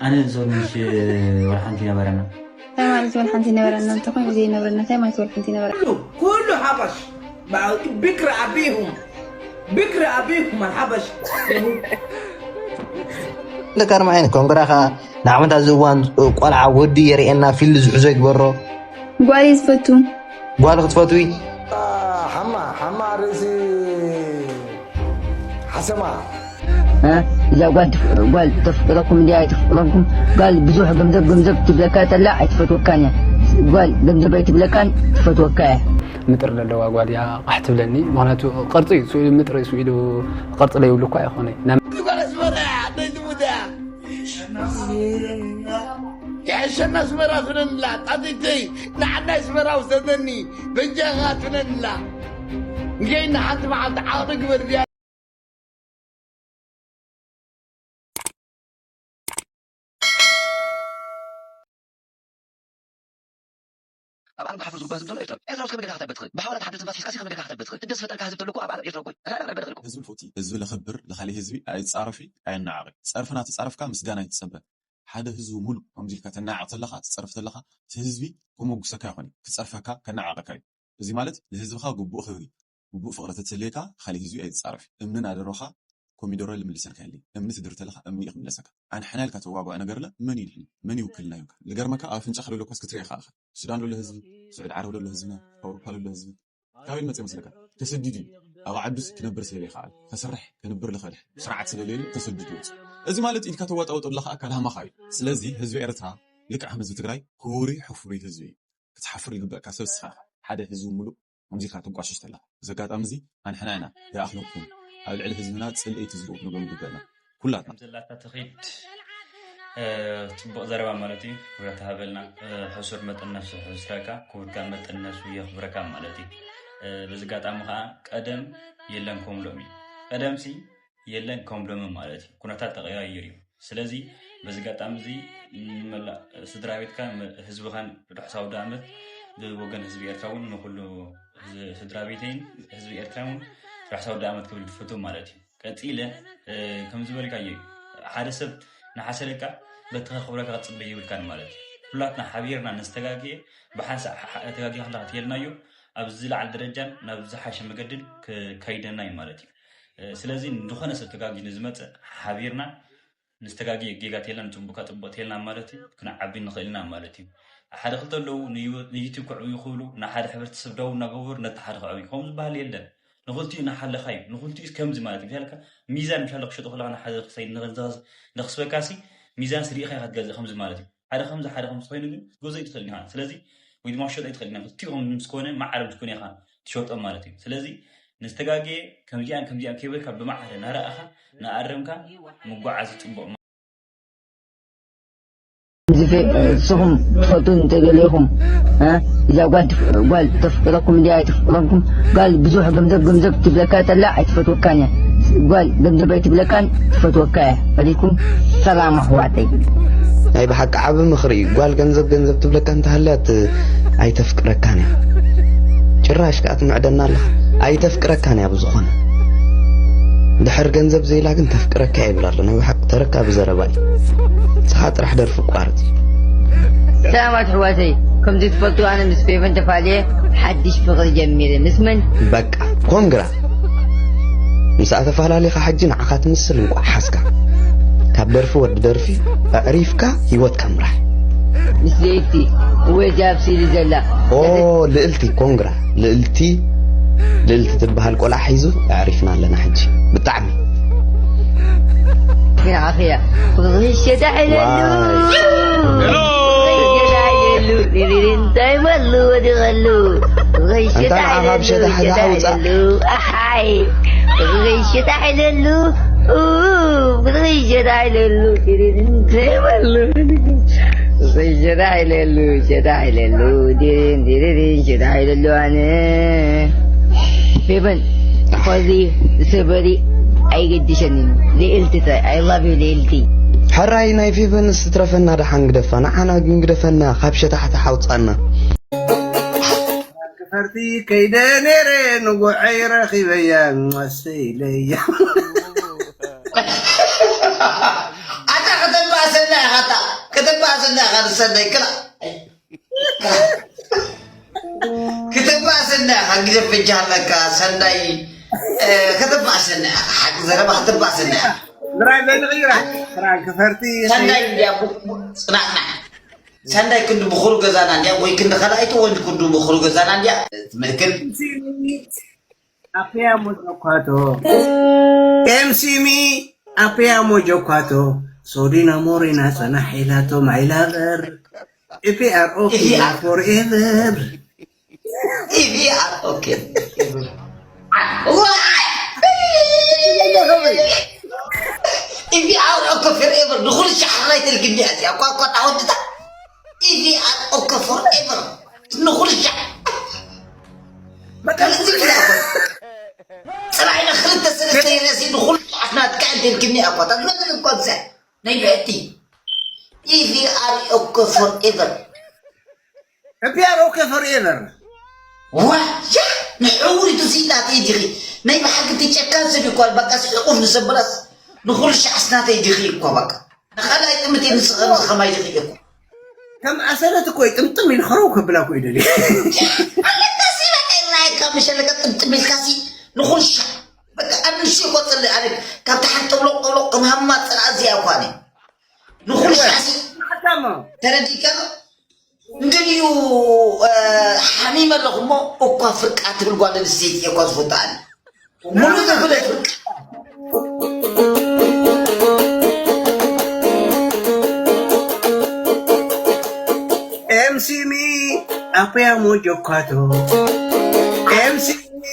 ኣነ ሶሪ ምሽ ወላ ሓንቲ ነበረና። እንታይ ማለት ወላ ሓንቲ ነበረና? እንተኾይኑ ዘይነብረና እንታይ ማለት ወላ ሓንቲ ነበረና? كله حبش. بكر أبيهم، بكر أبيهم الحبش. ደካርማ ዓይኒ ኮንግራ ከዓ ንዓመት ኣብዚ እዋን ቆልዓ ወዲ የርእየና ፊልድ ዝሕዞ ይግበሮ። ጓል እዩ ዝፈቱ። ጓል ክትፈትዊ ሓማ ሓማ ርእሲ ሓሰማ እዛ ጓል ጓል ተፍቅረኩም እንዲያ ኣይተፍቅረኩም። ጓል ብዙሕ ገንዘብ ገንዘብ ትብለካ ተላ ኣይትፈትወካን እያ። ጓል ገንዘብ ኣይትብለካን ትፈትወካ እያ። ምጥር ዘለዋ ጓል እያ ቃሕ ትብለኒ። ምክንያቱ ቅርፂ እዩ ስኢሉ ምጥር እዩ ስኢሉ ቅርፂ ለይብሉ እኳ ኣይኮነ ጓል ኣስመራ እያ ኣደይ ትሙት እያ። የሕሸና ኣስመራ ትነንላ ጣጥይተይ ንዓና ኣስመራ ውሰደኒ በጃኻ ትነንላ። ንገይና ሓንቲ መዓልቲ ዓቕሊ ግበር ድያ ኣብ ዓለም ክሓፍር ዝጉባዝ እንተሎ ኤርትራ ኤርትራ ውስጥ ከመይ ጌርካ ከተበት ትኽእል ብሓዋላ ተሓድር ትንፋስ ሒዝካ ከመይ ጌርካ ከተበት ትኽእል ህደስ ፈጠርካ ህዝብ ተለኩ ኣብ ዓለም ኤርትራ እኮ ረበረ በደርኩ ህዝቢ ፈቲ ህዝቢ ለኽብር ለኻሊ ህዝቢ ኣይፃረፊ ኣየናዓቂ ፀርፍና ተፃረፍካ ምስጋና ይትፀበ ሓደ ህዝቢ ሙሉ ከምዚ ኢልካ ተናዓቂ ተለካ ትፀርፍ ተለካ እቲ ህዝቢ ከመጉሰካ ይኾን ክፀርፈካ ከናዓቀካ እዩ እዚ ማለት ንህዝብኻ ግቡእ ክብሪ ግቡእ ፍቕሪ ተትህልየካ ካሊእ ህዝቢ ኣይትፃረፍ እምንን ኣደሮኻ ኮሚደሮ ልምልሰልካ የለይ እምኒ ትድር ተለኻ እምኒ እዩ ክምለሰካ ኣንሕና ኢልካ ተዋጓእ ነገር ለ መን ይድሕን መን ይውክልና ይብካ ልገርመካ ኣብ ኣፍንጫ ከለለኳስ ክትሪኦ ይኽኣልካ ሱዳን ዘሎ ህዝቢ ስዑድ ዓረብ ዘሎ ህዝብና ኣውሮፓ ዘሎ ህዝቢ ካበይ መፅእ መስለካ ተሰዲዱ እዩ ኣብ ዓዱስ ክነብር ስለዘይክኣል ከስርሕ ከንብር ልኽእል ስርዓት ስለሌሉ ተሰዲዱ ወፁ እዚ ማለት ኢድካ ተዋጣወጠሉ ከዓ ካላማኻ እዩ ስለዚ ህዝቢ ኤርትራ ልክዕ ከም ህዝቢ ትግራይ ክቡሪ ሕፉሪ ህዝቢ እዩ ክትሓፍር ይግበእካ ሰብ ስኻ ሓደ ህዝቢ ሙሉእ ከምዚ ኢልካ ትንቋሽሽ ተለኻ እዚ ኣጋጣሚ እዚ ኣንሕና ኢና ይኣኽለኩም ኣብ ልዕሊ ህዝብና ፅልኢ ትዝርኡ ክንብሎም ይግበእና ኩላትና ዘላታ ትኺድ ፅቡቕ ዘረባ ማለት እዩ ክብረት ሃበልና ሕሱር መጠን ነፍሱ ሕስረካ ክቡርካ መጠን ነፍሱ የኽብረካ ማለት እዩ በዚ ኣጋጣሚ ከዓ ቀደም የለን ከም ሎሚ ቀደም ሲ የለን ከም ሎሚ ማለት እዩ ኩነታት ተቀያይር እዩ ስለዚ በዚ ኣጋጣሚ እዚ ንመላእ ስድራ ቤትካ ህዝብኻን ርሑስ ኣውደ ዓመት ብወገን ህዝቢ ኤርትራ እውን ንኩሉ ስድራ ቤተይን ህዝቢ ኤርትራ እውን ርሑስ ኣውደ ዓመት ክብል ዝፈቱ ማለት እዩ ቀፂለ ከም ዝበልካዮ እዩ ሓደ ሰብ ንሓሰለካ በቲ ከኽብረካ ክትፅበ ይብልካን ማለት እዩ ኩላትና ሓቢርና ነስተጋግየ ብሓንሳእ ተጋጊኻ ከለካ ትየልናዮ ኣብ ዝለዓል ደረጃን ናብ ዝሓሸ መገድን ክካይደና እዩ ማለት እዩ ስለዚ ንዝኾነ ሰብ ተጋጊ ንዝመፅእ ሓቢርና ንዝተጋጊ ጌጋ ተልና ንፅቡካ ፅቡቅ ተልና ማለት እዩ ክንዓቢ ንኽእል ኢና ማለት እዩ ሓደ ክልተ ኣለዉ ንዩቲብ ክዕብዩ ክብሉ ንሓደ ሕብረተሰብ ደው እናገበሩ ነቲ ሓደ ክዕብዩ ከምኡ ዝበሃል የለን ንክልቲኡ እናሓለኻ እዩ ንክልቲኡ ከምዚ ማለት እዩ ምሻልካ ሚዛን ምሻለ ክሸጡ ከለካ ንሓደ ክሳይ ንክስበካሲ ሚዛን ስሪእኻ ኢካ ትገዝእ ከምዚ ማለት እዩ ሓደ ከምዚ ሓደ ከምዚ ኮይኑ ግን ክትገዝኦ ኣይትኽእልን ኢኻ ስለዚ ወይ ድማ ክትሸጦ ኣይትኽእልን ኢኻ ክልቲኡ ከም ምስ ኮነ ማዕረ ምስ ኮነ ኢኻ ትሸጦም ማለት እዩ ስለዚ ንዝተጋገየ ከምዚኣን ከምዚኣን ከይበልካ ብማዕረ እናረኣኻ እናኣረምካ ምጓዓዝ ፅቡቕ ንስኹም ትፈልጡ እንተገሊኹም እዛ ጓል ጓል ተፍቅረኩም እንዲያ ኣይተፍቅረኩም ጓል ብዙሕ ገንዘብ ገንዘብ ትብለካ ተላ ኣይትፈትወካን እያ ጓል ገንዘብ ኣይትብለካን ትፈትወካ እያ ፈሊኩም ሰላም ኣሕዋተይ ናይ ብሓቂ ዓቢ ምኽሪ እዩ ጓል ገንዘብ ገንዘብ ትብለካ እንተሃልያት ኣይተፍቅረካን እያ ጭራሽ ከኣ ትምዕደና ኣለኻ ኣይተፍቅረካን እያ ብዝኾነ ድሕር ገንዘብ ዘይላ ግን ተፍቅረካ ይብል ኣሎ ናይ ብሓቂ ተረካቢ ዘረባ እዩ ንስኻ ጥራሕ ደርፊ ቋርፅ ሰላማት ኣሕዋተይ ከምዚ ትፈልጡ ኣነ ምስ ፌቨን ተፋልየ ሓድሽ ፍቕሪ ጀሚረ ምስ መን በቃ ኮንግራ ምስ ኣተፋላሊኻ ሕጂ ንዓኻ ትምስል እንቋዕ ሓዝካ ካብ ደርፊ ወዲ ደርፊ ኣዕሪፍካ ሂወትካ ምራሕ ምስ ለይቲ ወዚ ኣብ ስእሊ ዘላ ኦ ልእልቲ ኮንግራ ልእልቲ ልእልቲ ትበሃል ቆልዓ ሒዙ ኣዕሪፍና ኣለና ሕጂ ብጣዕሚ ግን ዓኺያ ፍቕሪ ሸታሕ ኢለሉ እንታይ በሉ ወዲቐሉ ፍቕሪ ሸታሕ ኢለሉ ኣሓይ ፍቕሪ ሸታሕ ኢለሉ ፍቕሪ ሸታሕ ኢለሉ እንታይ በሉ ፍቕሪ ሸታሕ ኢለሉ ሸታሕ ኢለሉ ዲሪን ዲሪሪን ሸታሕ ኢለሉ ኣነ ፌቨን ኾዚ ሰበሪ ኣይገድሸንን ልእልቲ ጥራይ I love you ልእልቲ ሕራይ ናይ ፌቨንስ ትረፈና ደሓን ግደፋ ንዓና ግን ግደፈና ካብ ሸታሕታሕ ኣውፃና ክፈርቲ ከይደ ነይረ ንጉዐይ ረኺበያ መሰይለያ ኣታ ከተባእሰና ኢኻ ከተባእሰና ኢኻ ንሰናይ ክላ። ክላ። ከተባእሰና ኢኻ ግደፍ በጃ ኣለካ ሰናይ። እ፣ ከተባእሰና ኢኻ። ሓቂ ዘረባ ከተባእሰና ኢኻ። ምራይ በልዒ፣ ምራይ። ፍራንክፈርቲ። ሰናይ እንድያ ቡ-፣ ቡ-፣ ጽናዕና። ሰናይ ክንዲ ብኹሉ ገዛና እንድያ ወይ ክንዲ ኸላይቱ ወይ ክንዲ ብኹሉ ገዛና እንድያ። ትምህክል። ኣፕያ ሞጆኳቶ። ኤምሲሚ ኣፕያ ሞጆኳቶ። ሶዲና ሞሪና ጸናሕ ኢላቶ ማይላቨር። ኢፒኣር ኦኬ ኢፒኣር። ፎርኤቨር። ኢፒኣር ኦኬ። ኢፒኣር ኦኬ ፎርኤቨር። ንኹሉ ሻሕ ራይተል ግንዲ ኣዚኣ። ቋንቋ ታወድታ። ኢፒኣር ኦኬ ፎርኤቨር። ንኹሉ ሻሕ። በቃ፣ ጽባሕ ኢና ክልተ ሰለስተ ይረሲ ንኹሉ ሻሕ ናትካ እንተ ኢልክኒ ኣኳ። ታዝመግብ እኳ ብዘ ናይ ብዕቲ። ኢፒኣር ኦኬ ፎርኤቨር። ኢፒኣር ኦኬ ፎርኤቨር። ዋ፣ ያ፣ ንሕውሪቱ ስኢናተይ ዲኺ? ናይ ብሓቂ እቲ ጨካን ሰብ እዩ እኳ፣ በቃ፣ ስሕቑፍ ንሰብራስ ንኹሉ ሻዕ ስናተይ ዲኺ እኳ፣ በቃ። ንኻልኣይ ጥምት እየ ንስኻ ንስኻ ማይ ዲኺ እኮ። ከም ኣሰረት እኮ እዩ፣ ጥምጥም ኢሉ ኸረው ከብላ እኮ ይደሊ። ኣለካ ሲ፣ በቃ፣ ይርኣየካ፣ ምሸለካ ጥምጥም ኢልካ ሲ፣ ንኹሉ ሻዕ። በቃ፣ ኣብ ንእሽቶ እኮ ጽልእ፣ ኣነ ካብ ታሕቲ ጥብሎቕ፣ ጥብሎቕ፣ ከም ሃማ ጽልኣ እዚኣ እኳ እኔ። ንኹሉ ሻዕ ሲ፣ ሓታሞ። ተረዲእካ? እንድልዩ፣ እ፣ ሓሚመ ኣለኹ እሞ እኳ ፍርቃ ትብል ጓል ኣንስተይቲ እየ እኳ ዝፈቱ ኣነ። ሙሉ ዝብለ ፍርቃ። ኤምሲሚ ኣፕያ ሞጆኳቶ። ኤምሲሚ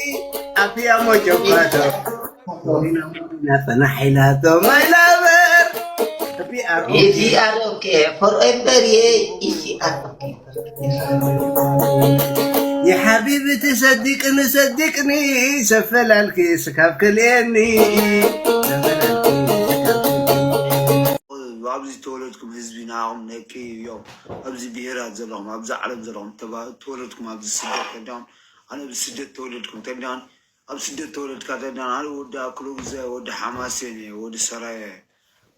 ኣፕያ ሞጆኳቶ። ናፈና ሓይላቶ ማይላበር። ኢፒኣር ኦኬ። ኢፒኣር ኦኬ። ፎርኤቨር እየ። ኢፒኣር ኦኬ። يا حبيبتي صدقني صدقني سفلالك سكاب كليني. ኣብዚ ተወለድኩም ህዝቢ ንዓኹም ነቂ እዮም። ኣብዚ ብሄራት ዘለኹም፣ ኣብዚ ዓለም ዘለኹም ተባ-፣ ተወለድኩም ኣብዚ ስደት ተዳን፣ ኣነ ኣብዚ ስደት ተወለድኩም ተዳን፣ ኣብ ስደት ተወለድካ ተዳን፣ ኣነ ወዲ ኣክሎ ግዛይ፣ ወዲ ሓማሴን እየ፣ ወዲ ሰራየ።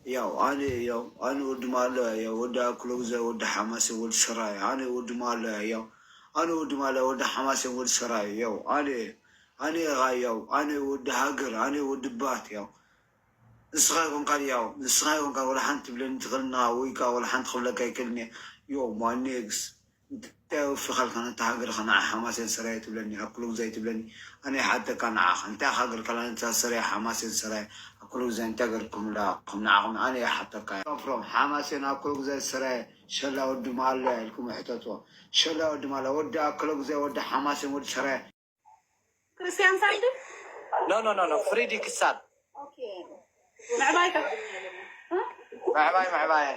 ያው ኣነ፣ ያው ኣነ ወዲ ማለ፣ ያው ወዲ ኣክሎ ግዛይ፣ ወዲ ሓማሴን፣ ወዲ ሰራየ። ኣነ ወዲ ማለ፣ ያው ኣነ ወዲ ማለ፣ ወዲ ሓማሴን፣ ወዲ ሰራየ። ያው ኣነ፣ ኣነ ራያው፣ ኣነ ወዲ ሃገር፣ ኣነ ወዲ ባት። ያው ንስኻ ይኹንካ ድያው፣ ንስኻ ይኹንካ ወላ ሓንቲ ትብለኒ ትኽእልና ወይ ከኣ ወላ ሓንቲ ክብለካ ይክእልኒ። ዮ፣ my niggas፣ እንታይ ወፊኻልካ ነታ ሃገርኻ ንዓ ሓማሴን ሰራየ ትብለኒ፣ ኣክሎ ግዛይ ትብለኒ፣ ኣነ ይሓተካ ንዓኻ፣ እንታይ ኢኻ ገርካላ ነታ ሰራየ ሓማሴን ሰራየ፣ ኣክሎ ግዛይ እንታይ ገርኩምላ፣ ኹም ንዓኹም ኣነ ይሓተካ። From ሓማሴን ኣክሎ ግዛይ ሰራየ፣ ሸላ ወዲ ማለ ኢልኩም ሕተትዎ። ሸላ ወዲ ማለ፣ ወዲ ኣክሎ ግዛይ፣ ወዲ ሓማሴን፣ ወዲ ሰራየ። ክርስቲያን ሳልድ? ኖ፣ ኖ፣ ኖ፣ ኖ፣ ፍሪዲ ክሳል። ኦኬ። ምዕባይ ከ-፣ እ? ምዕባይ፣ ምዕባይ።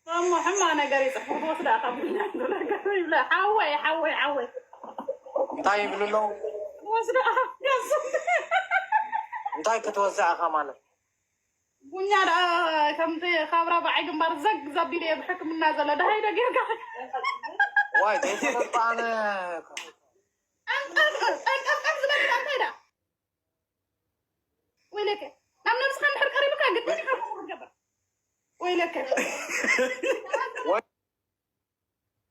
እሞ ሕማቕ ነገር ይጽሕፉ፣ ክወስዳ ካብ ቡና እንዶ ነገር ይብለ። ሓወይ፣ ሓወይ፣ ሓወይ። እንታይ ይብሉ ኣለዉ? ክወስዳ ካብ ገሱ። እንታይ ክትወስድ ኢኻ ማለት? ቡኛ ደኣ ከምቲ ካብ ራብዓይ ግንባር ዘግ ዘቢሉ እየ ብሕክምና ዘሎ። ደሃይ ዶ ጌርካ? ዋይ፣ ዘይተረድእ ኣነ። ጠንቀም፣ ጠንቀም ዝበል እንታይ ደኣ? ወይለከ፣ ናብ ነብስኻ እንድሕር ቀሪብካ ግድን ኢኻ ክትገብር። ወይለከ።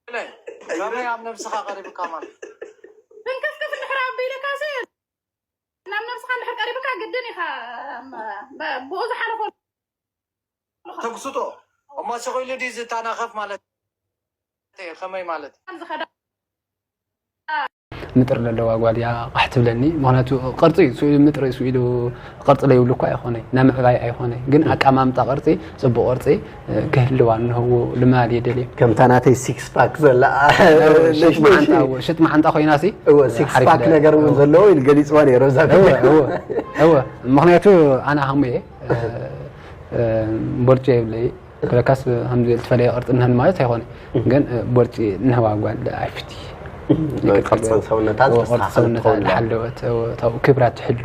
ወይለይ፣ ከመይ ኣብ ነብስኻ ቀሪብካ ማለት? ተንከፍከፍ እንድሕር ኣቢለካሲ፣ ናብ ነብስኻ እንድሕር ቀሪብካ ግድን ኢኻ፣ ም-፣ ም-፣ ብኡ ዝሓለፎ ተግስጦ። እሞ ስቕ ኢሉ ድዩ ዝተናኸፍ ማለት? ከመይ ማለት? ዝኸዳ ምጥር ለለዋ ጓል እያ ቃሕ ትብለኒ። ምኽንያቱ ቅርጺ ስኡ ኢሉ፣ ምጥሪ ስኡ ኢሉ ቅርጺ ለይብሉ እኳ ኣይኾነ፣ ናይ ምዕባይ ኣይኾነ። ግን ኣቀማምጣ ቅርጺ፣ ጽቡቕ ቅርጺ፣ እ፣ ክህልዋ እንሆዎ ልማድ እየ ደልየ። ከምታ ናተይ ሲክስ ፓክ ዘላ። እወ፣ ሽጥ መዓንጣ፣ እወ፣ ሽጥ መዓንጣ ኮይና ሲ፣ እወ፣ ሲክስ ሓሪፍ ፓክ ደ-፣ ነገር እውን እወ። ዘለዎ ኢሉ ገሊጽዋ ነይሩ እዛ እወ፣ ቪድዮ። እወ፣ እወ። ምኽንያቱ ኣነ ሃሙ እየ፣ እ፣ እ፣ ቦርጭ የብለይ። ክለካስ ከምዚ ዝተፈለየ ቅርጺ እንሃን ማለት ኣይኮነ። እህ። ግን፣ እ፣ ቦርጺ እንህዋ ጓል ኣይፍቲ። እህ። ቅርጺ ሰውነታ እወ፣ ቅርጺ ዝተስተኻኸለ ሰውነታ ትኸውን እላ። ዝሓለወት፣ እወ፣ እታው ክብራ ትሕሉ፣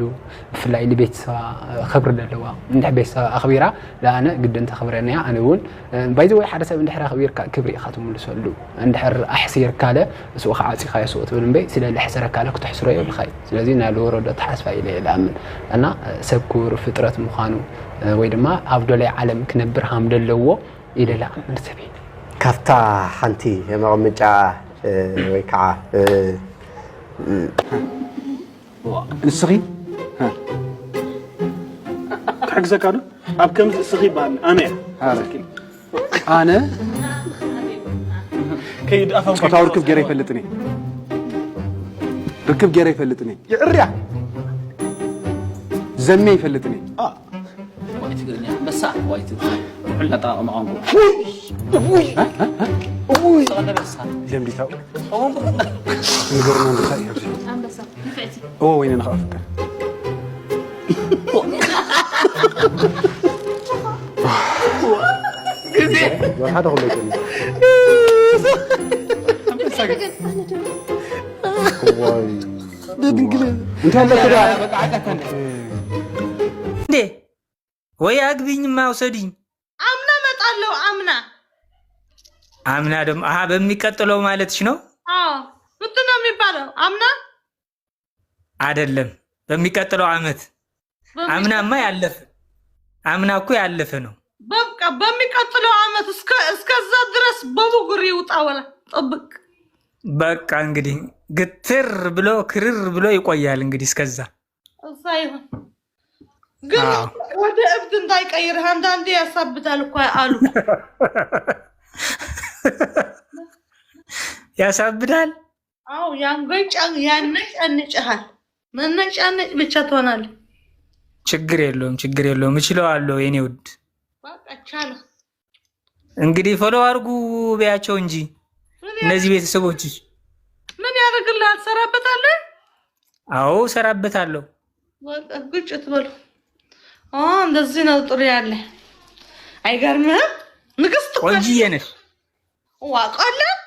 ብፍላይ ንቤተሰባ፣ እ፣ ክብሪ ዘለዋ። እንድሕ ቤተሰባ ኣኽቢራ፣ ለኣነ ግድን ተኽብረኒ እያ። ኣነ እውን፣ እ፣ ባይ ዘ ወይ ሓደ ሰብ እንድሕር ኣኽቢርካ ክብሪ ኢኻ ትምልሰሉ። እንድሕር ኣሕሲርካለ፣ ስኡ ከዓ ዓጺኻዮ ስኡ ትብል እምበይ፣ ስለ ለሕሰረካለ ክትሕስሮ የብልኻይ። ስለዚ ናይ ለወረዶ ተሓስፋ ኢለ እየ ለኣምን። እና፣ እ፣ ሰብ ክቡር ፍጥረት ምዃኑ፣ እ፣ ወይ ድማ ኣብ ዶላይ ዓለም ክነብር ሃም ለለዎ፣ ኢለ ላቕ ንሰብ እየ። ካብታ ሓንቲ መቐመጫ፣ እ፣ ወይ ከዓ፣ እ፣ እ፣ ንስኺ? ክሕግዘካ ዶ? ኣብ ከምዚ እስኺ ይበሃል። ኣነ እየ። ኣረ። ኣነ ከይድ ኣፋም ጾታዊ ርክብ ገይረ ይፈልጥን እየ። ርክብ ገይረ ይፈልጥን እየ። የዕርያ። ዘሜ ይፈልጥን እየ። አ። ዋይ ትግርኛ፣ ኣንበሳ፣ ዋይ ትግርኛ። ውዕል ኣጠቓቕማ ቋንቋ። ውይ! ውይ! ውይ! ውይ! ሰቐለ በሳ። ለምዲታው። ንገርና ኣንበሳ እዩ ኣብዚ። ኣንበሳ፣ ንፍዕቲ። እዎ፣ ወይነ ንኸኣ ፍቅር። ግዜ። ወርሓ ተኽሎ ይቀንስ። ኣንበሳ ግን። ዋይ። ድንግል። እንታይ ኣለካ ደኣ? በቃ፣ ዓጣካ እንደ። እንዴ? ወይ አግቢኝማ ውሰድኝ። አምና እመጣለሁ፣ አምና። አምና ደግሞ፣ አሀ፣ በሚቀጥለው ማለትሽ ነው? አዎ፣ ምንድን ነው የሚባለው? አምና? አይደለም፣ በሚቀጥለው አመት። በሚቀጥለው አምናማ ያለፈ፣ አምና እኮ ያለፈ ነው። በቃ በሚቀጥለው አመት እስከ፣ እስከዛ ድረስ በብጉር ይውጣ ወላ ጥብቅ። በቃ እንግዲህ ግትር ብሎ ክርር ብሎ ይቆያል እንግዲህ እስከዛ። እዛ ይሁን። ግን አዎ። ወደ እብድ እንዳይቀይርህ፣ አንዳንዴ ያሳብዳል እኮ አሉ። ያሳብዳል? አዎ፣ ያንገጫ-፣ ያነጫንጭሃል። መነጫነጭ ብቻ ትሆናለህ። ችግር የለውም፣ ችግር የለውም። እችለዋለሁ የኔ ውድ። በቃ ቻለ። እንግዲህ ፎሎ አድርጉ በያቸው እንጂ ምን እነዚህ ያደርግ-፣ ቤተሰቦችሽ። ምን ያደርግልሃል? ትሰራበታለህ? አዎ፣ እሰራበታለሁ። በቃ ግጭት በሉ። አ፣ እንደዚህ ነው ጥሩ ያለ። አይገርምህም? ንግስት እኮ ቆንጅዬ ነሽ። ዋ፣ ቀላል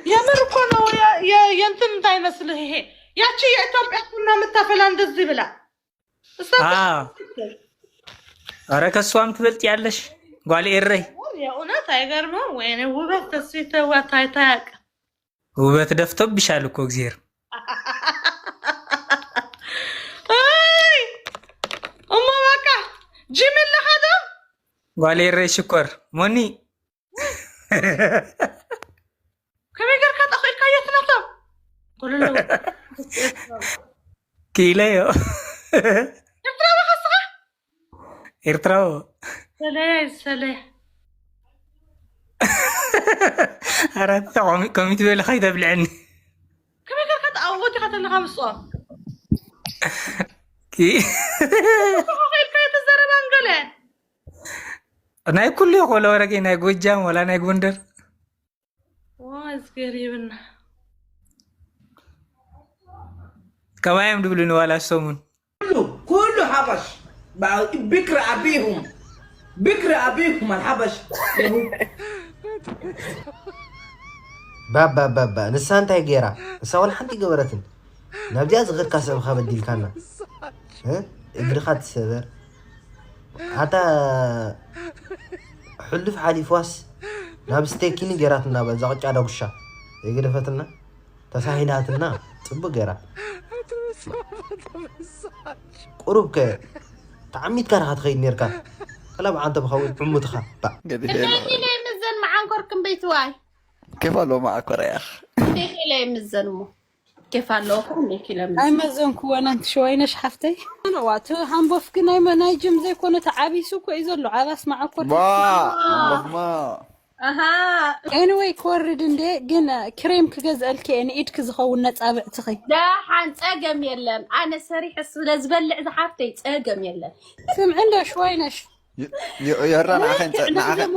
የምር እኮ ነው። የ-፣ የ-፣ የእንትን እንዳይመስልህ ይሄ። ያቺ የኢትዮጵያ ቡና የምታፈላ እንደዚህ ብላ። እሷ አ። ኧረ ከእሷም ትበልጥ ያለሽ ጓል ኤረይ። የእውነት አይገርምም? ወይኔ ውበት ተስፋ ታይታ ያውቅ። ውበት ደፍቶብሻል እኮ እግዜር። አይ፣ እሞ በቃ ጂም ኣለኻ ዶ? ጓል ኤረይ ሽኮር ሞኒ። ከመይ ጌርካ ጠቒልካዮ እቲ ናቶም? ጎለሎ። ክኢለዮ። ኤርትራዊ ኸስኻ? ኤርትራዊ። ሰለያ፣ ሰለያ። ኣራት ኮሚ-፣ ኮሚት በለ ከይተብልዐኒ። ከመይ ጌርካ ተኣወት ኢኻ ተለኻ ምስኦም? ኪ-፣ ኢልካ የተዘረባን ገለ። ናይ ኩሉ ይኾሎ ወረገ ናይ ጎጃም ወላ ናይ ጎንደር። ዋ፣ እዝጌር ይብና። ከማይ እዮም ድብሉኒ ዋላ ሰሙን። ኩሉ፣ ኩሉ ሓበሽ። ባ-፣ ብክሪ ኣቢሁም። ብክሪ ኣቢሁም ኣልሓበሽ። ባባ፣ ባባ፣ ንሳ እንታይ ገይራ? ንሳ ዋላ ሓንቲ ገበረትን። ናብዚኣ ዝኸድካ ሰብኻ በዲልካና። እ? እግርኻ ትሰበር። ኣታ ሕሉፍ ሓሊፍዋስ ናብ ስቴኪኒ ገይራትና በዛ ቅጫ ዳጉሻ። ዘይገደፈትና፣ ተሳሂላትና፣ ጽቡቅ ገይራ። ቁሩብ ከ ተዓሚትካ ዲኻ ትኸይድ ኔርካ? ከላ ብዓንተ ብኸውን ዕሙትኻ። ባዕ። እንዴት ይለምዘን መዓንኮር ክንበይትዋይ? كيف لو ما أكره يا أخ؟ እንዴት ይለምዘን እሞ? ኬፍ ኣለዎ እኮ እንዴት ይለምዘን? ኣይመዘንኩዎን ኣንቲ ሸዋይነሽ ሓፍተይ። ዋት ሃምቦፍ ግን ናይ መ-፣ ናይ ጅም ዘይኮነ ተዓቢሱ እኮ እዩ ዘሎ። ዓባስ መዓኮር ባ-፣ ኣቦኽማ። ኣሃ። ኤኒወይ ክወርድ እንዴ፣ ግን ክሬም ክገዝአልኪ እየ ንኢድኪ ዝኸውን ነጻብዕትኺ። ደሓን ጸገም የለን። ኣነ ሰሪሐ ስለ ዝበልዕ ዝሓፍተይ ጸገም የለን። ስምዒ እንዶ ሸዋይነሽ። ይ-፣ ይ-፣ የራ ንዓኸ ንዓኸ ናይዞም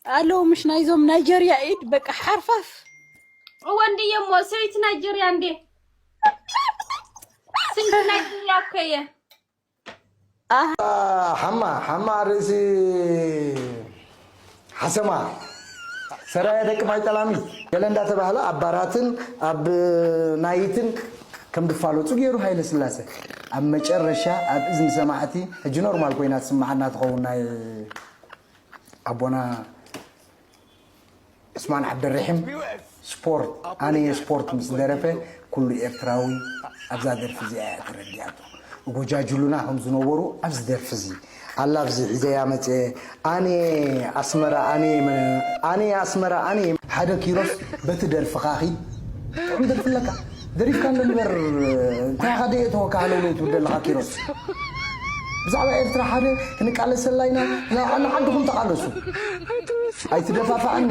ኣለዉ ምሽ ናይዞም ናይጀርያ ኢድ በቃ ሓርፋፍ። እወ እንድየ እሞ ሰይቲ ናይጀርያ እንዴ? ሰይቲ ናይጀርያ እኮ እየ። ሓማ፣ ሓማ ርእሲ ሓሰማ፣ ሰራየ ደቂ ማይ ጠላሚት ገለ እንዳተባህለ ኣብ ባራትን ኣብ ናይትን ከም ድፋለጹ ገይሩ ሃይለ ስላሰ። ኣብ መጨረሻ ኣብ እዝኒ ሰማዕቲ ሕጂ ኖርማል ኮይና ትስማዓና ትኸውን ናይ ኣቦና ዑስማን ዓብደረሒም ስፖርት፣ ኣነ እየ ስፖርት ምስ ደረፈ፣ ኩሉ ኤርትራዊ ኣብዛ ደርፊ እዚኣ እያ ተረዲኣቶ። ጎጃጅሉና ከም ዝነበሩ ኣብዚ ደርፊ እዚ ኣላ። ኣብዚ ሒዘያ መፅአ ኣነ ኣስመራ ኣነ ኣነ ኣስመራ ኣነ ሓደ ኪሮስ በቲ ደርፍኻ ኺድ ጥዑም ደርፊ ኣለካ። ደሪፍካ እንዶ ንበር እንታይ ኻደ የተወካ ሃለውለው ትብል ዘለኻ ኪሮስ። ብዛዕባ ኤርትራ ሓደ ክንቃለሰላ ኢና። ንዓድኹም ተቓለሱ። ኣይትደፋፋኣኒ።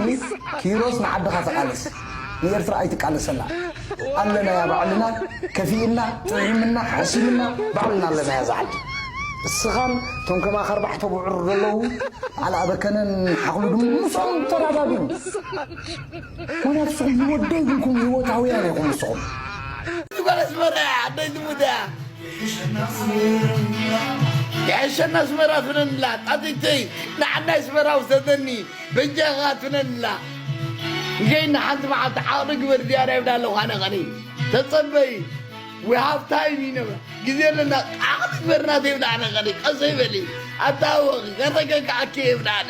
ኪሮስ ንዓድኻ ተቓለስ። ንኤርትራ ኣይትቃለሰላ። ኣለናያ ባዕልና። ከፊእና ጥዒምና ሓሲምና ባዕልና ኣለናያ ዝዓዲ። እስኻን እቶም ከማኻ ኣርባዕተ ብዑር ዘለዉ ኣልኣበከነን ሓኽሉ ድም ምስኦም ተራዳድኡ። ምክንያቱ ንስኹም ህይወት ደይብልኩም ህይወታውያን ኢኹም ንስኹም። ጓል ኣስመራ እያ ዓደይ ትሙት እያ። የሐሸና ኣስመራ ፍነንላ ጣጢተይ ንዓናይ ኣስመራ ውሰደኒ። በጃኻ ትነላ። ንገይና ሓንቲ መዓልቲ ዓቕሊ ግበር ዝያዳ ይብላ ኣለኹ ኣነ ቐኒ። ተጸበይ። We have time ኢና። ግዜ ኣለና። ዓቕሊ ግበር ናተይ ይብላ ኣነ ቐኒ። ቀስ ይበሊ። ኣታወኺ ከተገግዓኪ ይብላ ኣነ።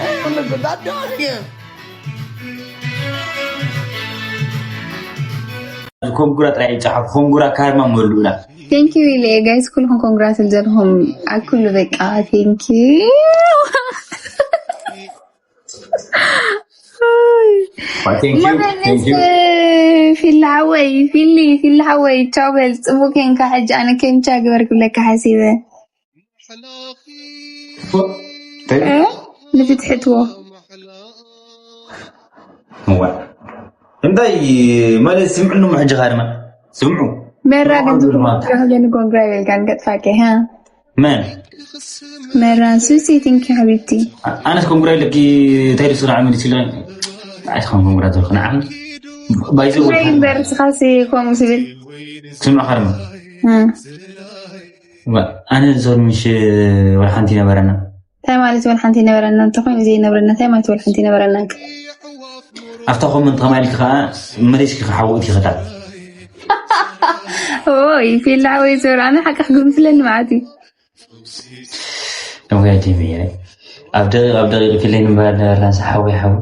ኣይብለኩም ኣዳዋኺ። ኮንጉራ ጥራይ ይጻሓፍ። ኮንጉራ ካርማ መሉና። Thank you ኢለ ጋይስ ኩልኩም ኮንግራ ስለ ዘለኹም ኣብ ኩሉ በቃ thank you። Thank you. Thank you. ፊሊ ሓወይ ፊሊ ፊሊ ሓወይ ቻው በል ጽቡቅ ኬንካ ሕጂ ኣነ ኬንቻ ግበር ክብለካ ሓሲበ Thank you. ንፍትሕትዎ እዋ እንታይ ማለት ስምዕኑ ሕጂ ኻድማ ስምዑ መራ ግን ዝኮነ ኮንግራ ይበልካን ገጥፋከ ሃ መን መራ ሱሲ thank you ሓቢብቲ ኣነስ ኮንግራ ኢለኪ እንታይ ደስ ንዓሚ ኢለ ኣይትኾን ኮንግራ ትልክ ንዓሚ ባይዘ ወይ እምበር ስኻሲ ከምኡ ስብል ስምዕ ኻድማ እ። እዋ ኣነ ዞን ምሽ ወላ ሓንቲ ነበረና እንታይ ማለት ወላ ሓንቲ ነበረና እንተኮይኑ ዘይነብረና እንታይ ማለት ወላ ሓንቲ ነበረና ኣብታ ኮመንት ከማልኪ ከዓ መሬስኪ ክሓውእት ይኽእላል ኦይ ፊላ ወይ ዞር ኣነ ሓቂ ክግምስለኒ ማለት እዩ እውያ ጀሚረ ኣብ ደቂቕ ኣብ ደቂቕ ክለይ ንበሃል ነበርና ንሳ ሓወይ ሓወይ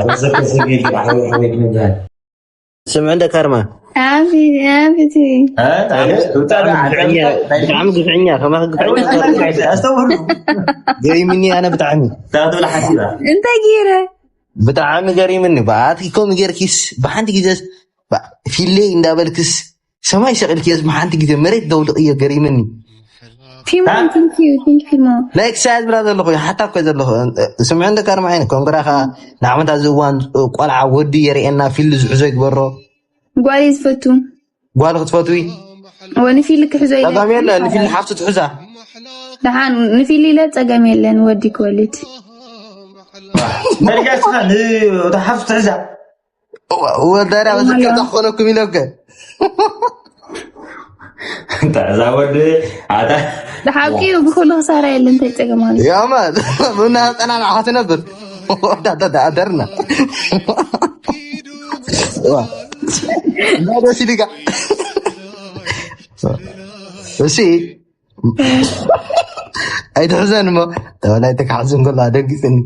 ኣረሰከሰገ ሓወይ ሓወይ ክንበሃል ስምዕ እንደ ካርማ ኣንፊቲ ኣንፊቲ ብጣዕሚ ግፍዕኛ ከማኺ ግፍዕኛ ኣስተውህሉ ገሪምኒ ኣነ ብጣዕሚ ትብላ ሓሲባ እንታይ ገይረ ብጣዕሚ ገሪምኒ ብኣትኪ ከምኡ ጌርኪስ ብሓንቲ ግዜ ፊለይ እንዳበልክስ ሰማይ ሰቂልክየስ ብሓንቲ ግዜ መሬት ደውልቅዮ ገሪምኒ ቲሞ thank you thank you ቲሞ ላይክ ሳያ ዝብላ ዘለኹ ሓታ እኮ ዘለኹ ስምዕ እንደ ካርማ ዓይነ ኮንግራ ከዓ ንዓመት ኣብዚ እዋን ቆልዓ ወዲ የርእየና ፊልድ ዝሕዞ ይግበሮ ጓል እዩ ዝፈቱ ጓል ክትፈትዊ ወ ንፊሊ ክሕዞ ኢለ ጸገም የለ ንፊልድ ሓፍቱ ትሕዛ ደሓን ንፊሊ ኢለ ጸገም የለን ወዲ ክወልድ መርጃ ስኻ ንሓፍቱ ትሕዛ ወዳዳ በዘከርታ ክኾነኩም ኢለከ እዛ ወዲ ኣታ ብሓቂ ብኩሉ ክሳራ የለ እንታይ ጸገም ኣሎ ያማ ቡና ጸናና ዓኸት ነበር ወዳዳ ኣደርና ደስ ኢልካ እሺ ኣይትሕዘን እሞ ተበላይተ ክሓዝን ከሎ ኣደንጊፅኒ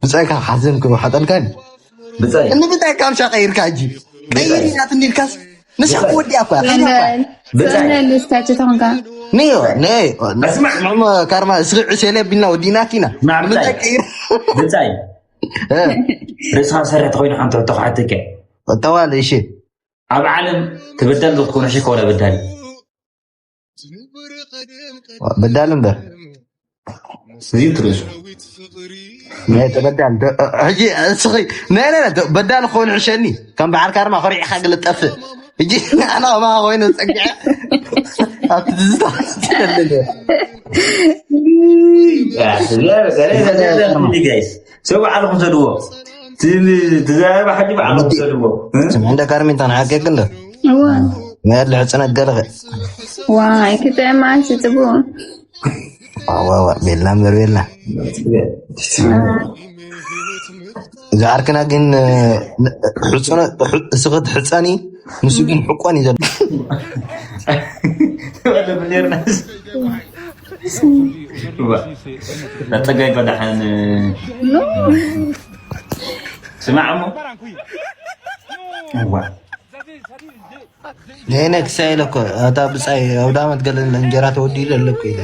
ብፀይካ ክሓዝን ክሓጠልካኒ ብፀይ እንብታይ ካብ ሻ ቀይርካ እጂ ቀይር ኢና ትንዲልካስ ንስኻ ወዲያ እኳ ሰነል ስታቸው ተኾንካ ንዮ ንዮ ስማዕ ካርማ እስኺ ዕሸለ ቢልና ወዲናኪና ስማዕ ብፀይ ምንታይ ቀይር ብፀይ ርእስኻ ዝሰርሕ ተኮይኑ ሓንቲ ሕቶ ክሓተከ ተዋለ እሺ ኣብ ዓለም ትበደል ዶ ትኮነ ሽኮ ወላ በዳል በዳል እምበር እዚ ትርእሱ ናይ ተበዳል ሕጂ እስኺ ናይ ናይ በዳል ክኾን ዕሸኒ ከም በዓል ካርማ ኮሪዕካ ግልጠፍ ሕጂ ኣና ማ ኮይኑ ፀግዐ ኣብቲ ትዝታ ሰው ባዕልኹም ሰድዎ ትዛረባ ሕጂ ባዕልኹም ሰድዎ ስምዕ እንደ ካርሚ እንተ ንሓቀቅ እንደ እዋ ናይ ኣድሊ ሕፅነት ገለኸ ዋይ ክጥዕም ኣንስ ፅቡቅ ዋዋ ቤላ እምበር ቤላ እዛ ዓርክና ግን እስኽት ሕፀኒ ንሱ ግን ሕቆን እዩ ዘሎ ነፀጋይ ጎዳሓን ስማዕ እሞ እዋ ንሕነ ክሳይ ኢለ እኮ፣ ኣታ ብጻይ ኣብ ዳመት ገለ እንጀራ ተወዲኡ ኣሎ እኮ ኢለ።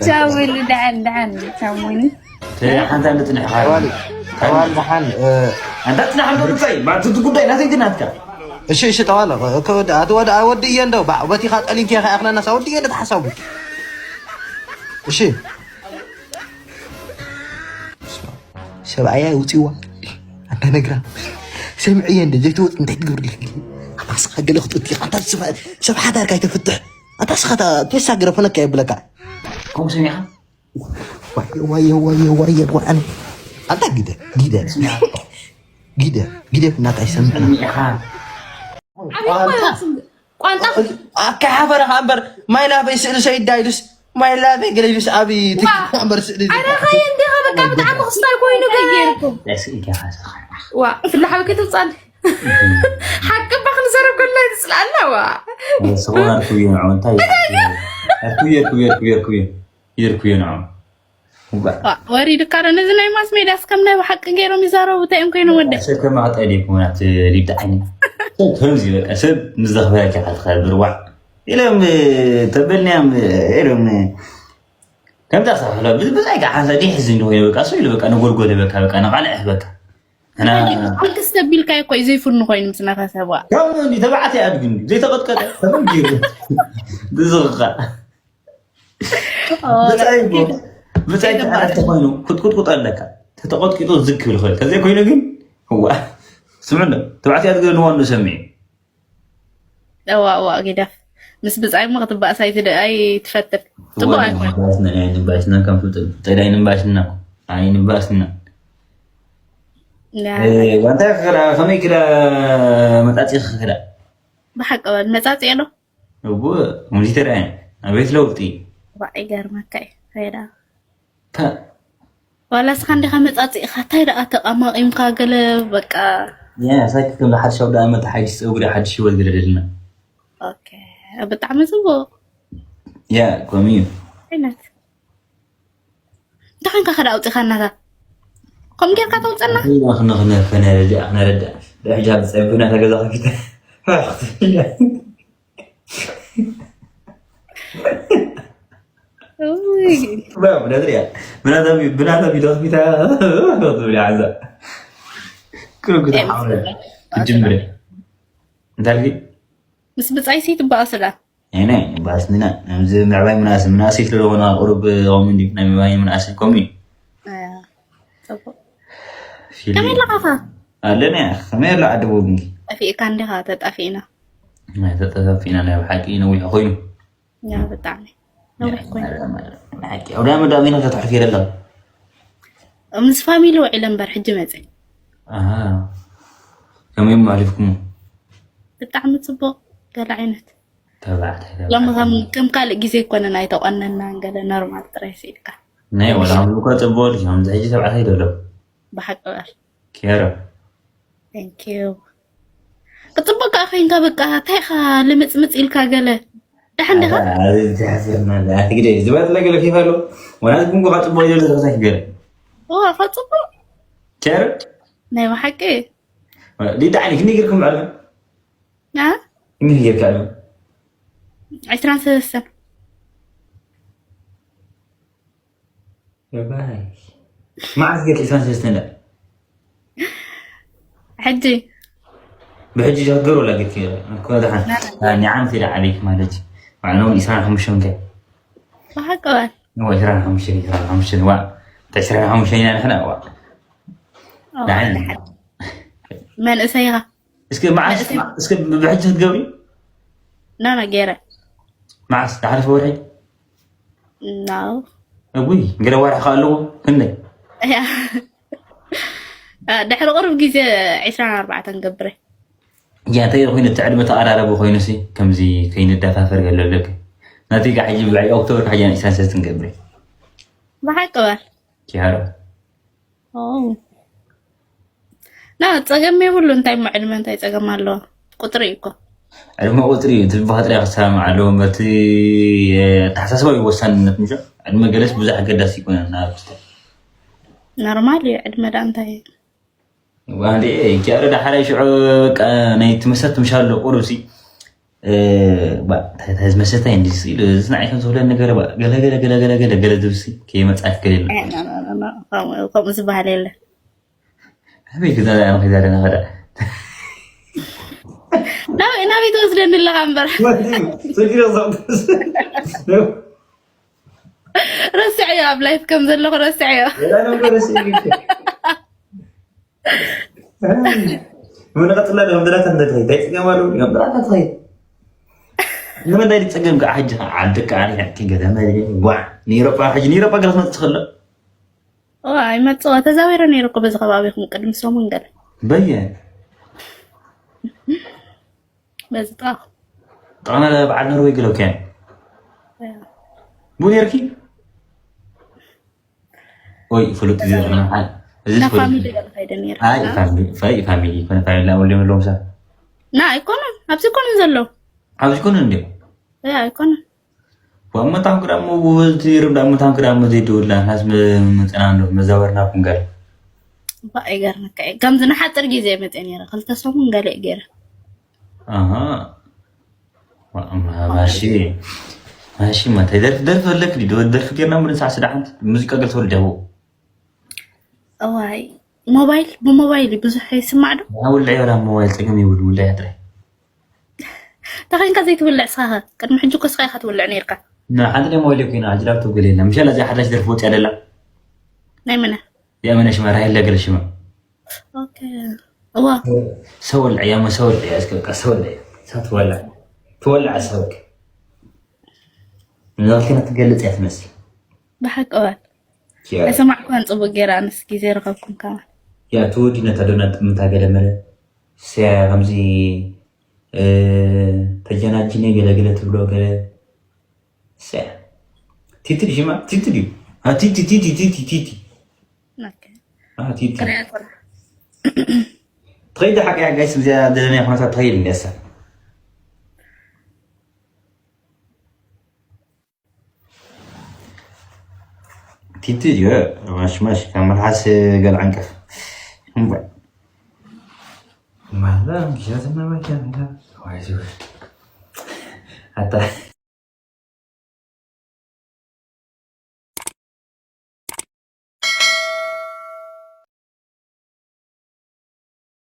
ቻው ወይሉ፣ ደሓን፣ ደሓን፣ ቻው ወይኒ። ሓንታ እንድጽንሕኻ። ጠዋል፣ ጠዋል ደሓን፣ እ፣ ኣንታ ጽናሕ ኣሎ ብጻይ፣ ባቲ እቲ ጉዳይ ናተይ ግን ናትካ። እሺ፣ እሺ፣ ጠዋል፣ እኮ ወዲ፣ ኣቲ ወዲ፣ ኣወዲ እየ እንደው፣ ባ-፣ በቲኻ ጠሊንኪ ኢኻ፣ ኣኽለናስ ኣወዲ እየ ተሓሳቡ። እሺ። ሰብኣያ ውፂዋ ኣንተ ነግራ ሰምዕየ እንደ ዘይትወፅ እንታይ ትገብር ኣለኪ? ኣታ ስኻ ገለ ክትወቲ ኣታ ስኻ ሰብ ሓዳርካ ኣይተፍትሕ ኣታ ስኻ ቴሳ ገረፈነካ የብለካ ከምኡ ሰሚዕኻ ዋየ ዋየ ዋየ ዋየ ዋየ ኣንታ ጊደ ጊደ ጊደ ጊደ እናታ ይሰምዕና ሰሚዕኻ ቋንጣ ኣካሓፈረኻ እምበር ማይ ላፈይ ስእሊ ሰይዳ ኢሉስ ማይ ላፈይ ገለ ኢሉስ ኣብ ቲክቶክ እምበር ስእሊ ኣይረኸየ እንዲኻ በቃ ብጣዕሚ ክስታይ ኮይኑ ገለ ዋ ፍላሓዊ ክትብፃል ሓቂ እባ ክንዘረብ ከሎ ይትፅልኣልና ዋ ስኹም ኣርኩዮ ንዑ እንታይ ኣርኩዮ ኣርኩዮ ኣርኩዮ ኣርኩዮ ይርኩዮ ንዑ ወሪድካ ዶ ነዚ ናይ ማስ ሜድያስ ከም ናይ ብሓቂ ገይሮም ይዛረቡ እንታይ እዮም ኮይኖም ወደ ሰብ ከማቕጠል ይኩናት ሊዳ ዓይኒ ሰብ ከምዚ በቃ ሰብ ምስ ዘኽበረካ ኢኻ ትኸብር ዋዕ ኢሎም ተበልንያም ኢሎም ከምዛ ሳሕሎ ብዛይ ከዓ ሓንሳ ዲሕ ዝኒ ኮይኑ በቃ ሰው ኢሉ በቃ ነጎልጎለ በካ በቃ ነቃልዕህ በካ ሕና ኣልክስ ተቢልካ እኮ እዩ ዘይፍኑ ኮይኑ ምስ ናታ ሰብዋ ካብ እንዲ ተባዕት ይኣድግ እንዲ ዘይተቐጥቀጠ ተመጊሩ ብዝኽኻ ብጻይ እኮ ብጻይ ተዓረፍቲ ኮይኑ ክትቁጥቁጦ ኣለካ ተተቆጥቂጡ ዝግ ክብል ይኽእል ተዘይ ኮይኑ ግን እዋ ስምዕ ተባዕት ያድግ ንዋኑ ሰሚዕ እዋ እዋ ጊዳፍ ምስ ብጻይ እሞ ክትባእስ ኣይትፈትን ጽቡቅ ኣይኮን ንባሽና ከም ፍጥል ፍጠል ኣይንባሽና ኣይንባሽና ዋንታ ክዳ ከመይ ክዳ መጣጺ ክዳ ብሓቂ በል መጻጽ የሎ እቡ ሙዚተር ኣበይት ለውጢ ይገርመካ እዩ ሬዳ ዋላ ስኻ እንዲኻ መጻጽእኻ እንታይ ደኣ ተቓማቒምካ ገለ በቃ ሳይክ ከም ሓድሽ ኣውደ ኣመት ሓድሽ ፀጉሪ ሓድሽ ህይወት ገለ ደልና ብጣዕሚ ፅቡቅ ያ ከምኡ እዩ ዓይነት እንታይ ኮንካ ከዳ ኣውፂኻናታ ከምኡ ጌርካ ተውፀና ክነረዳ ድሕጃ ብፀብና ተገዛ ከፊተ ብናታ ቪዲዮ ከፊታ ትብል ዓዛ ክርጉ ትሓውረ ትጅምር እንታይ ምስ ብፃይ ሲ ትበኣስላ ነ ባስኒና ነዚ ምዕባይ ምናእስ ምናእሰይ ስለዝኾነ ቁሩብ ምን ናይ ምዕባይ ምናእሰይ ከምኡ እዩ ከመይ ኣለኻኻ ኣለና ከመይ ኣሎ ዓዲ ቦግኒ ጠፊእካ እንዲኻ ተጣፊእና ተጠፋፊእና ናይ ብሓቂ ነዊሕ ኮይኑ ብጣዕሚ ነዊሕ ኮይኑ ኣውዳ መዳሚና ተትሕፊ ኣለካ ምስ ፋሚሊ ውዒለ እምበር ሕጂ መፀ ከመይ ማሊፍኩም ብጣዕሚ ፅቡቅ ገለ ዓይነት ተባዕታይ ሎም ከም ካልእ ግዜ ይኮነን ኣይተቆነናን ገለ ኖርማል ጥራይ ስኢልካ ናይ ወላ ምልኮ ፅቡቅ ድዮም ሕጂ ተባዕታይ ደሎ ብሓቂ በር ኬረ Thank you ክፅቡቅ ከዓ ኮይንካ በቃ እንታይ ኢኻ ልምፅምፅ ኢልካ ገለ ደሓን ዲኻ ግደ ዝበለ ገለ ፊፋ ኣሎ ወላ ዝኩንኩ ከዓ ፅቡቅ ይደሎ ዘብዛሕ ገለ ዋ ከፅቡቅ ቸር ናይ ብሓቂ ሊዳ ዓይኒ ክንደይ ጌርኩም ዕድመ ና ክንደይ ጌርካ ዕድመ ዕስራን ሰለስተን መዓስ ጌርኪ ዕስራን ሰለስተን ሕጂ ብሕጂ ሸገር ወላ ጌርኪ ኮዳሓን ኒዓም ፊዳ ዓበይኪ ማለት እዩ ባዕሎም ዕስራን ሓሙሽተን ከ ብሓቂ በል እዋ ዕስራን ሓሙሽተን ዕስራን ሓሙሽተን ዋ ዕስራን ሓሙሽተን ኢና ንሕና እዋ ንዓይ መንእሰይ ኢኻ እስኪ መዓስ እስኪ ብሕጂ ክትገብሪ ናና ገይረ መዓስ ዝሓለፈ ወርሒ ናው እጉይ ገለ ዋርሒ ከ ኣለዎ ክንደይ ድሕሪ ቅርብ ግዜ ዕስራን ኣርባዕተን ገብረ እያ እንታይ ኮይኑ እቲ ዕድመ ተቐራረቢ ኮይኑ ሲ ከምዚ ከይንደፋፈር ገለ ኣለክ ናቲ ጋ ሕጂ ብዓይ ኦክቶበር ካሕጂ ዕስራን ሰለስተን ገብረ ብሓቂ በል ኪሃሮ ና ፀገም የብሉ እንታይ ሞ ዕድመ እንታይ ፀገም ኣለዎ ቁፅሪ እዩ እኮ ዕድመ ቁፅሪ እዩ እቲ ብባህጥሪ ክሰማማዕ ኣለዎ በቲ ኣተሓሳስባ እዩ ወሳንነት ምሽ ዕድመ ገለስ ብዙሕ ኣገዳሲ ይኮነ ናብ ክስተ ኖርማል እዩ ዕድመ ዳ እንታይ እዩ ዋንዴ ኪያሮ ዳሓራይ ሽዑ በቃ ናይ ትመሰት ምሻሎ ቁሩሲ ባ ታይዝ መሰታይ እንዲ ሲሉ ዝናይ ከም ዝብለ ነገር ባ ገለ ገለ ገለ ገለ ገለ ገለ ዝብሲ ከይመጻፍ ገለ የለ። ከምኡ ዝበሃል የለ። ኣበይ ክዛ ዛና ከይዛ ደና ከዳ ናበይ ናበይ ትወስደኒ ኣለኻ እምበር? ረስዐዮ፣ ኣብ ላይፍ ከም ዘለኹ ረስዐዮ። ምንቀጥላ ሎም ደላታ እንደ ትኸይድ እንታይ ጽገም ኣለዎ? ዮም ደላታ ትኸይድ። ንምንታይ ዝጸገም ከዓ ሕጂ ከዓ ዓዲ ከዓ ሪሕቅኪ ገለ መለ ጓዕ ንኤሮጳ ሕጂ ንኤሮጳ ገለ ክመጽእ ትኽእሎ? ኣይመጽዋ ተዛዊረ ነይሩ እኮ በዚ ከባቢኹም ቅድሚ ሰሙን ገለ በየ በዚ ጥቓ ጥቕና በዓል ኖርወይ ገለ ኪያ ቡ ነርኪ ወይ ፍሉጥ እዚ ዘመን ሓል እዚ ናብ ፍሉጥ ፋሚሊ ገለ ከይደ ነይረ ኣይ ፋሚሊ ፋይ ፋሚሊ ኮነ ፋሚሊ ላ ወልደ መሎም ሳ ና ኣይኮኑን ኣብዚ ኮኑን ዘለዉ ኣብዚ ኮነ እንዴ ያ ኣይኮኑን ወመታም ክዳሞ ውዝቲ ርም ዳሞ ታም ክዳሞ ዘይድውላ ናስ ምጽና እንዶ መዛወርና ኩንገር እባ ኣይገርመካ እዩ ከምዚ ንሓፅር ግዜ መፅእ ነይረ ክልተ ሰሙን ገለ እዩ ገይረ ኣሃ ማሺ ማሺ ማታይ ደርፍ ደርፍ ኣለክ ዲ ደርፍ ጌርና ምድን ሳዕ ስዳሓንት ሙዚቃ ገል ተወልደው እዋይ ሞባይል ብሞባይል እዩ ብዙሕ ይስማዕ ዶ ውልዕ ወላ ሞባይል ጸገም ይውል ውልዕ ጥራይ ተኸይንካ ዘይትብልዕ ስኻ ቅድሚ ሕጂ እኮ ስኻ ኢኻ ትብልዕ ነርካ ንሓንቲ ደሞ ወልዮ ኮይና ሕጂ ላፕቶፕ ገለ የላ ምሻላ እዚኣ ሓዳሽ ደርፊ ወፅያ ደላ ናይ መነ የመነ ሽማ ራሄለ ገለ ሽማ ኦኬ እዋ ሰው ወልዕ ያመ ሰው ወልዕ እስከ በቃ ሰው ወልዕ ሳትወላ ትወልዕ ሰውክ ንዛልከና ትገልጽ እያ ትመስል ብሓቂ እዋ ኣይሰማዕኩዋን ፅቡቅ ገይራ ኣንስ ግዜ ረኸብኩም ከማን ያ ትወዲ ነታ ዶና ጥምታ ገለ መለ ስያ ከምዚ ተጀናጅነ ገለ ገለ ትብሎ ገለ ስያ ቲቲ ድዩ ሽማ ቲቲ ድዩ ቲቲ ቲቲ ቲቲ ቲቲ ቲቲ ክሪኣት ትኸይድ ሓቂ ጋይስ ብዚያ ደለና ኩነታት ትኸይድ እንዲያሳ ቲቲ ዲዮ ማሽማሽ ካብ መልሓስ ገል ዓንቀፍ እምባይ ማላ ጊሻትና ማኪያ ኣታ